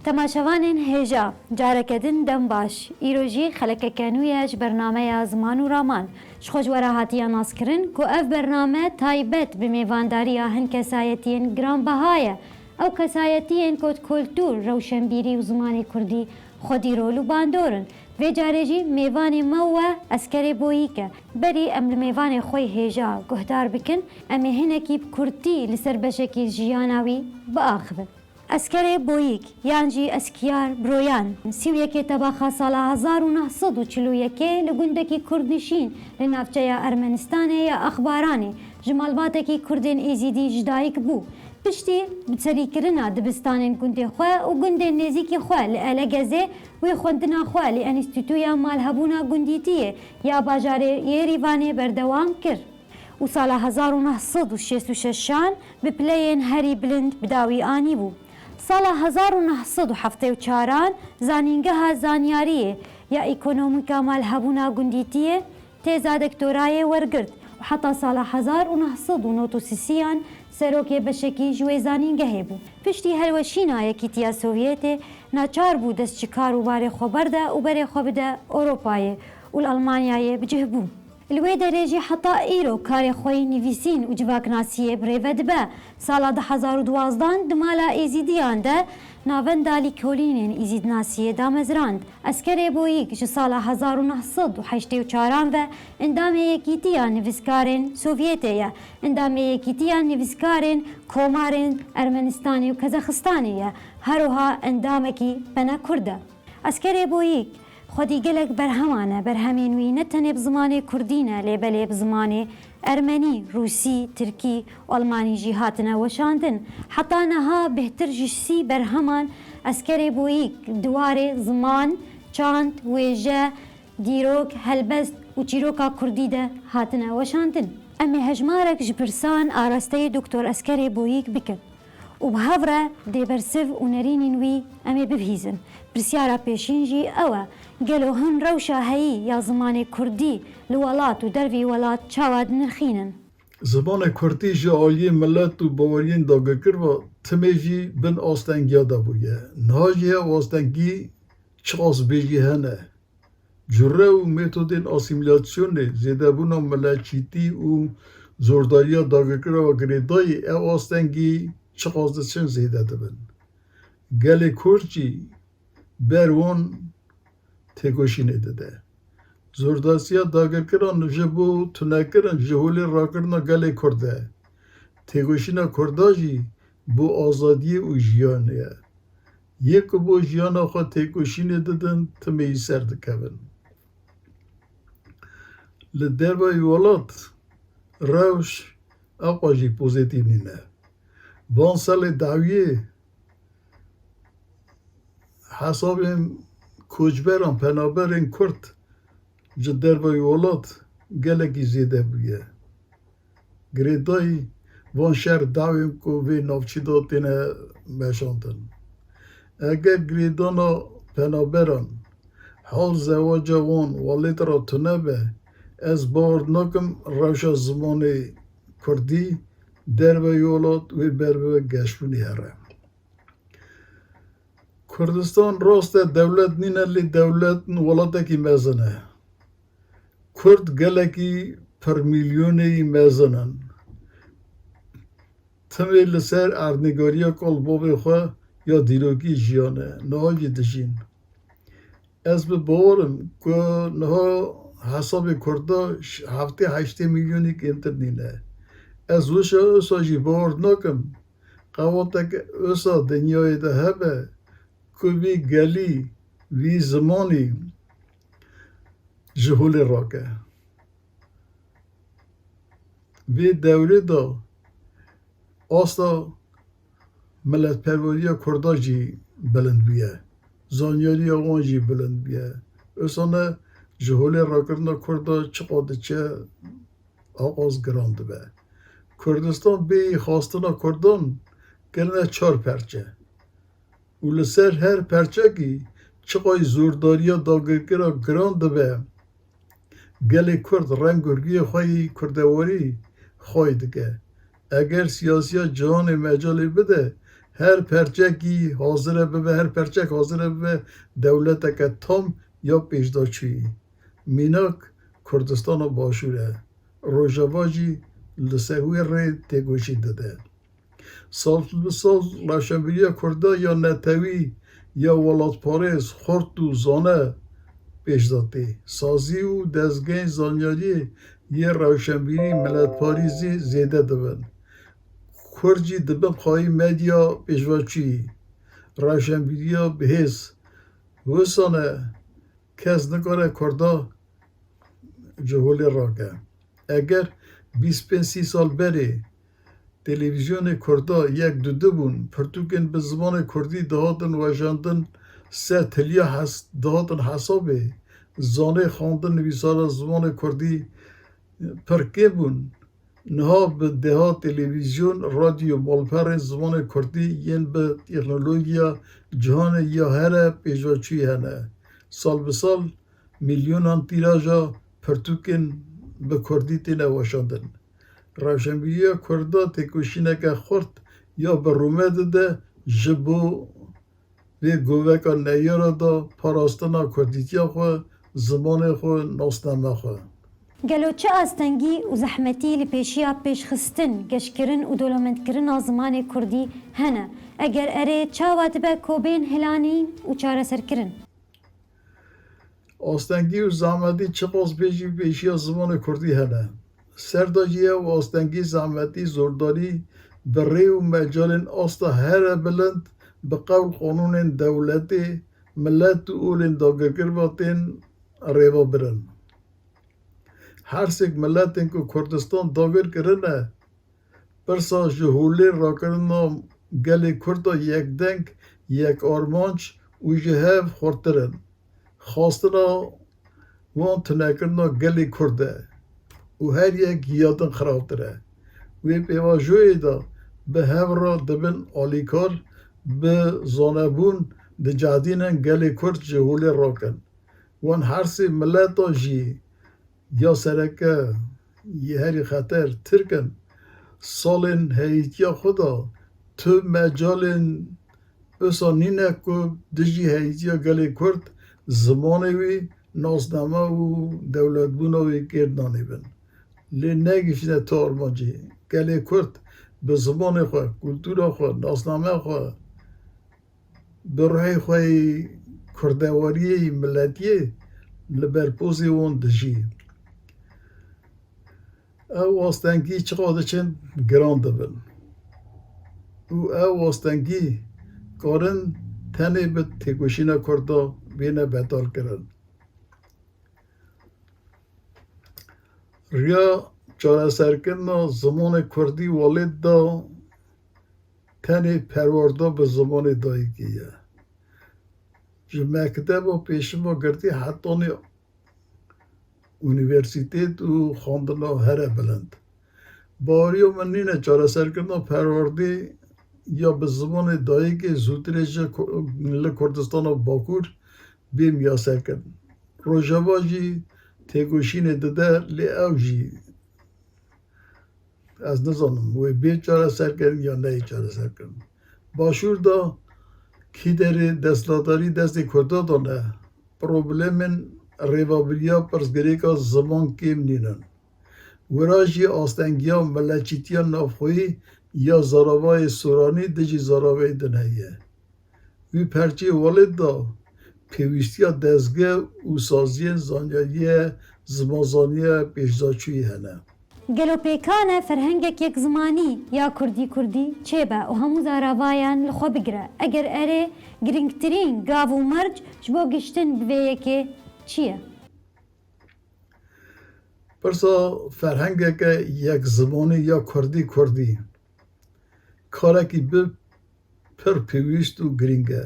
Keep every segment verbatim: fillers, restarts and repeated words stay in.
Temaşevanên hêja, careke din dem baş. Îro jî xelekeke nû ye ji bernameya Ziman û Raman. Ji xwe ji we re hatiye naskirin ku ev bername taybet bi mêvandariya hin kesayetiyên giranbeha ye. Ew kesayetiyên ku di kultûr, rewşenbîrî û zimanê kurdî xwedî rol û bandor in. Vê carê jî mêvanê me we Eskerê Boyîk e. Berî em li mêvanê xwe yê hêja guhdar bikin, em ê hinekî bi kurtî li ser beşekî jiyana wî biaxivin. Eskerê Boyîk yan jî Eskiyar Broyan, sî û yekê tebaxa sala hezar û neh sed û çil û yekê li gundekî kurdnişîn li navçeya Ermenistanê ya Axbaranê ji malbatekî kurdên êzîdî ji dayik bû. Piştî bi serîkirina dibistanên gundê xwe û gundên nêzîkî xwe li Elegezê, wê xwendina xwe li Enstîtuya Malhebûna Gundîtiyê ya bajarê Yêrîvanê berdewam kir û sala hezar û neh sed û şêst û şeşan bi pileyên herî bilind bi dawî anîbû. Sala hezar û neh sed û heftê û çaran Zanîngeha Zanyariyê ya Ekonomîka Malhebûna Gundîtiyê têza doktorayê wergirt û heta sala hezar û neh sed û nod û sî yan serokê beşekî ji wê zanîngehê bû. Piştî hilweşîna Yekîtiya Sovyetê naçar bû dest ji kar û barê xwe berde û berê xwe bide Ewropayê û li Almanyayê bi cih bû. Li wê derê jî heta îro karê xwe yê nivîsîn û civaknasiyê bi rê ve dibe. Sala du hezar û duwazdan di mala Êzîdiyan de navenda lîkolînên Êzîdnasiyê damezrand. Eskerê Boyîk ji sala hezar û neh sed û heştê û çaran ve endamê Yekîtiya Nivîskarên Sovyetê ye, endamê Yekîtiya Nivîskarên Komarên Ermenistanê û Kezaxistanê ye, her wiha endamekî Pena Kurd e. Eskerê Boyîk xwedî gelek berheman e, berhemên wî ne tenê bi zimanê kurdî ne, lê belê bi zimanê ermenî, rûsî, tirkî û almanî jî hatine weşandin. Heta niha bêhtir ji sî berheman Eskerê Boyîk di warê ziman, çand, wêje, dîrok, helbest û çîroka kurdî de hatine weşandin. Em ê hejmarek ji pirsan arasteyê Doktor Eskerê Boyîk bikin û bi hev re dê bersiv û nerînên wî em ê bibihîzin. Pirsyara pêşîn jî ew e, gelo hin rewşa heyî ya zimanê kurdî li welat û dervî welat çawa dinirxînin? Zimanê kurdî ji aliyê milet û baweriyên dagirkir ve timê jî bin astengiya de bûye. Niha jî ew astengî çiqas bêjî hene. Cure û metodên asîmîlasyonê, zêdebûna miletçîtî û zordariya dagirkera girêdayî ew astengî çiqas diçin zêde dibin. Gelê Kurd jî ber wan têkoşînê dide. Zordasiya dagirkiran ji bo tunekirin ji holê rakirina gelê Kurd e. Têkoşîna Kurda jî bo azadiyê û jiyanê ye. Yê ku bo jiyana xwe têkoşînê didin, timê yî ser dikevin. Li dervayî welat rewş ew qas jî pozîtîf nîne. Van salê dawiyê hesabên koçberan, penaberên Kurd ji dervayî welat gelekî zêde bûye. Girêdayî van şer dawên ku vê navçî de têne meşandin. Eger girêdana penaberan, hal zewaca wan welatê re tune be, ez bawer nakim rewşa zimanê kurdî derveyî welat wê ber bibe geşbûnê here. Kurdistan rast e dewlet nîne, lê dewlet welatekî mezin e. Kurd gelekî pirmîlyoneyî mezin in. Timê li ser erdnîgariya kal bavê xwe ya dîrokî jiyane, niha jî dijîn. Ez bi bawer im ku niha hesabê Kurda ş-, heftê heştê milyonî kêmtir nîne. Ez wisa wisa jî bawer nakim qewateke wisa dinyayê de hebe ku vî gelî, vî zimanî ji holê rake. Vê dewrê de asta miletperweriya Kurda jî bilind bûye. Zanyariya wan jî bilind bûye. Wisa ne ji holê rakirina Kurda çiqa diçe, aqas giran dibe. Kurdistan bêyî xwestina Kurdan kirine çar perçe. Û li ser her perçekî çiqayî zordariya dagirkera giran dibe, gelê Kurd reng û rûyê xwe yî kurdewarî xwayî dike. Eger siyasiya cîhanê mecalê bide, Her perçekî hazir e bibe, her perçek hazir e bibe dewleteke tam ya pêşdaçûyî. Mînak Kurdistana Başûr e. Rojava jî li ser wê rê têkoşîn dide. Sal bi sal rewşenbîriya Kurda ya netewî, ya welatparêz, xurt û zane pêş de tê. Sazî û dezgehên zanyariyê yê rewşenbîrî miletparîzî zêde dibin. Kurd jî dibin xwayî medya pêşveçûyî, rewşenbîriya bihêz. Wisa ne kes nikare Kurda ji holê rake. Eger bîst pênc sî sal berê televîzyonê Kurda yek dudibûn, pirtûkên bi zimanê Kurdî dihatin weşandin, ser tiliya hes-, dihatin hesabê, zanê xwendin nivîsara zimanê Kurdî pir kêm bûn. Niha bi deha televîzyon, radyo, malperên zimanê Kurdî yên bi teknolojiya cîhanê ya here pêşveçûyî hene. Sal bi sal milyonan tîraja pirtûkên bi Kurdî têne weşandin. Rewşenbîriya Kurda têkoşîneke xurt ya bi rûmet dide ji bo vê goveka neyara de parastina kurdîtiya xwe, zimanê xwe, nasname xwe. Gelo çi astengî û zehmetî li pêşiya pêşxistin, geşkirin û dolemendkirina zimanê kurdî hene? Eger erê, çawa dibe kobên hilanîn û çareserkirin? Astengî û zehmetî çiqas bêjî pêşiya zimanê kurdî hene. Ser de jî ew astengî, zehmetî, zordarî bi rê û mecalên asta here bilind, bi qewl qanûnên dewletê, milet û olên dagirkir ve tên rêvebirin. Her sêk miletên ku Kurdistan dagir kirine, pirsa ji holê rakirina gelê Kurd a yekdeng, yek armanc û ji hev xurttir in. Xwestina wan tunekirina gelê Kurd e û her yek ya din xirabtir e. Wê pêvajoyê de bi hev re dibin alîkar, bi zanebûn dicehdînin gelê Kurd ji holê rakin. Wan her sê mileta jî ya sereke yê herî xeter Tirk in. Salên heyîtiya xwe de tu mecalên wisa nîne ku dijî heyîtiya gelê Kurd, zimanê wî, nasname û dewletbûna wî kêr nanîbin. Lê negihîştine tu armancê. Gelê Kurd bi zimanê xwe, kultura xwe, nasname xwe, bi ruhê xwe yê kurdewariyê yê miletiyê li ber pozê wan dijî. Ew astengî çiqa diçin giran dibin û ew astengî karin tenê bi têkoşîna Kurda bêne betalkirin. Riya çareserkirina zimanê kurdî welêt de tenê perwarda bi zimanê dayikê ye. Ji mekteba pêşiva girtî hetanî unîversîtêt û xwendina here bilind. Baweriya min nîne çareserkirina perwerdê ya bi zimanê dayikê zûtirê ji Ku-, li Kurdistana Bakur bê miyaserkirin. Rojava jî têkoşînê dide, lê ew jî, ez nizanim, wê bê çareserkirin ya neyê çareserkirin. Başûr de kîderê desthilatdarî destê Kurda de ne. Problemên rêvebiriya pirsgirêka ziman kêm nînin. Wira jî astengiya miletçîtiya navxweyî ya zaravayê soranî dijî zaravayê din heye. Wî perçê welêt de pêwîstiya dezge û saziyên zanyariyê, zimanzaniyê pêşdaçûyî hene. Gelo pêkan e ferhengek yekzimanî ya kurdî-kurdî çêbe û hemû zaravayan li xwe bigire? Eger erê, girîngtirîn gav û merc ji bo giştin bi vê yekê çi ye? Pirsa ferhengeke yekzimanî ya kurdî-kurdî karekî bi pir pêwîst û girîng e,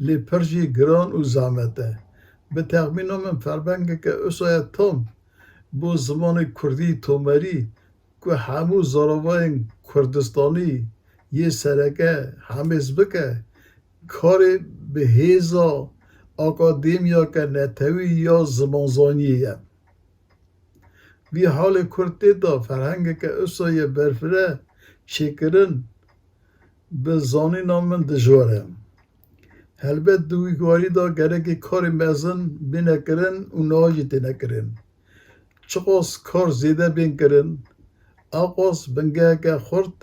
lê pir jî giran û zehmet e. Bi texmîna min ferhengeke wisa ye tam bo zimanê kurdî tomerî ku hemû zaravayên Kurdistanî yê sereke hemêz bike, karê bi hêza akademiyeke netewî ya zimanzaniyê ye. Vî halê Kurd tê de ferhengeke wisa yê berfireh çêkirin, Bi zanîna min dijwar e. Helbet di wî warî de gerekê karê mezin bêne kirin û niha jî têne kirin. Çiqas kar zêde bên kirin, ewqas bingeheke xurt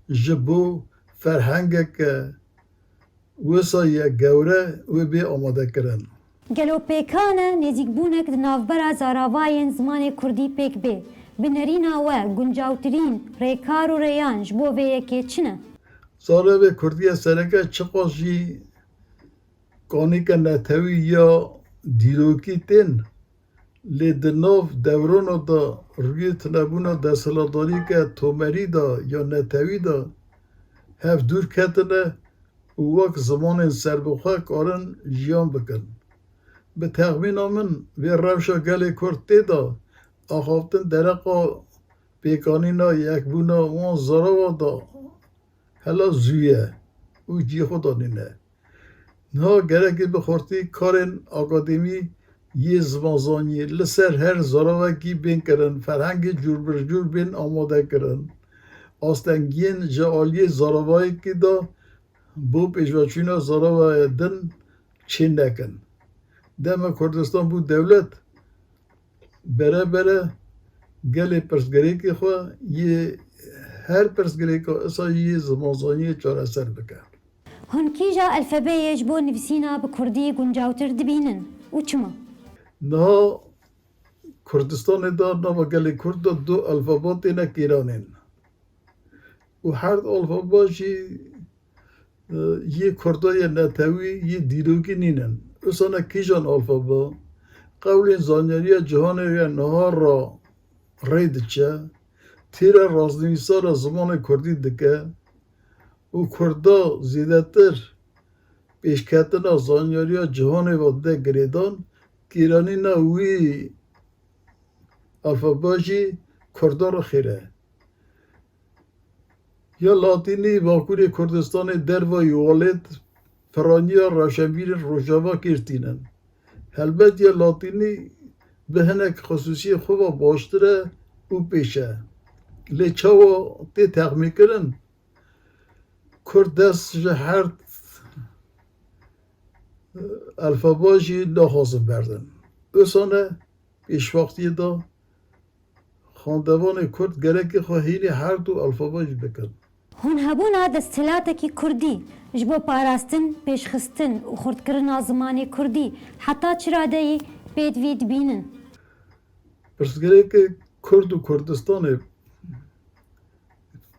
ji bo ferhengeke wisa ye gewre wê bê amadekirin. Gelo pêkan e nêzîkbûnek di navbera zaravayên zimanê kurdî pêk bê? Bi nerîna we guncawtirîn rêkar û rêyan ji bo vê yekê çi ne? Zaravê kurdî ya sereke çiqas jî kanîke netewî ya dîrokî tên, lê di nav dewrana de rûyê tunebûna desthilatdariyeke tomerî de ya netewî de hev dûr ketine û wek zimanên serbixwe karin jiyan bikin. Bi texmîna min vê rewşa gelê kurd tê de axaftin dereqa pêkanîna yekbûna wan zarava de hela zû ye û cî xwe danîne. Niha gerekê bi xurtî karên akademî yê zimanzaniyê li ser her zaravekî bên kirin, ferhengê cûr bi cûr bên amade kirin, astengiyên ji aliyê zaravayekî de bo pêşveçûna zaravayê din çê nekin. Dema Kurdistan bû dewlet, bere bere gelê pirsgirêkê xwe yê her pirsgirêka isa yê zimanzaniyê çareser bike. Hûn kîja elfebeyê ji bo nivîsîna bi kurdî guncawtir dibînin û çima? Niha Kurdistanê de nava gelê Kurd de du alfaba têne kêranîn. Û her alfaba jî, e, yê Kurda yê netewî, yê dîrokî nînin. Usane kîjan alfaba? Qewlên zanyariya cîhanê ya niha re rê diçe, têra raznivîsara zimanê kurdî dike û kurda zêdetir pêşketina zanyariya cîhanê ve dide girêdan, kêranîna wî alfaba jî kurdan re xêr e. Ya latînî Bakurê Kurdistanê derva Yuvalêt, piraniya rewşenbîrên Rojava kêr tînin. Helbet ya latînî bi hinek xisûsiyê xwe ve baştir e û pêş e. Lê çawa tê texmînkirin, kurd dest ji her alfaba jî naxwazin berdin. Usane pêşwextiyê de xwendevanê kurd gerekê xwe hînî her du alfaba jî bikin. Hûn hebûna desthilatekî kurdî ji bo parastin, pêşxistin û xurtkirina zimanê kurdî heta çi radeyî pêdivî dibînin? Pirsgirêkê Kurd û Kurdistanê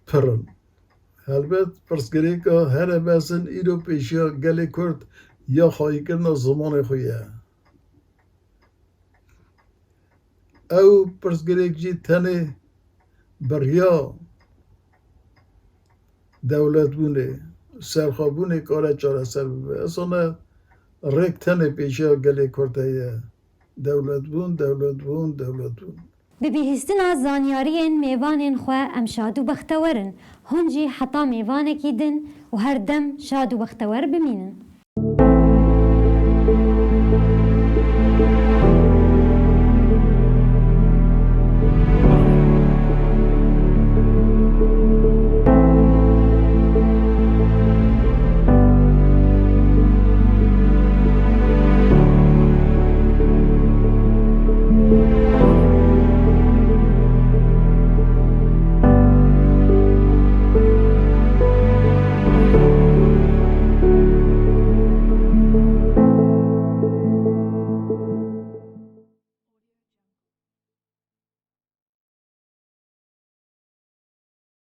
pir in. Helbet pirsgirêka here mezin îro pêşiya gelê Kurd ya xwayîkirina zimanê xwe ye. Ew pirsgirêk jî tenê bi riya dewletbûnê, serxwebûnê kare çareser bibe. Esane rêk tenê pêşiya gelê Kurd heye. Dewletbûn, dewletbûn, dewletbûn. Bi bihîstina zanyariyên mêvanên xwe em şad û bextewer in. Hûn jî heta mêvanekî din û her dem şad û bextewer bimînin.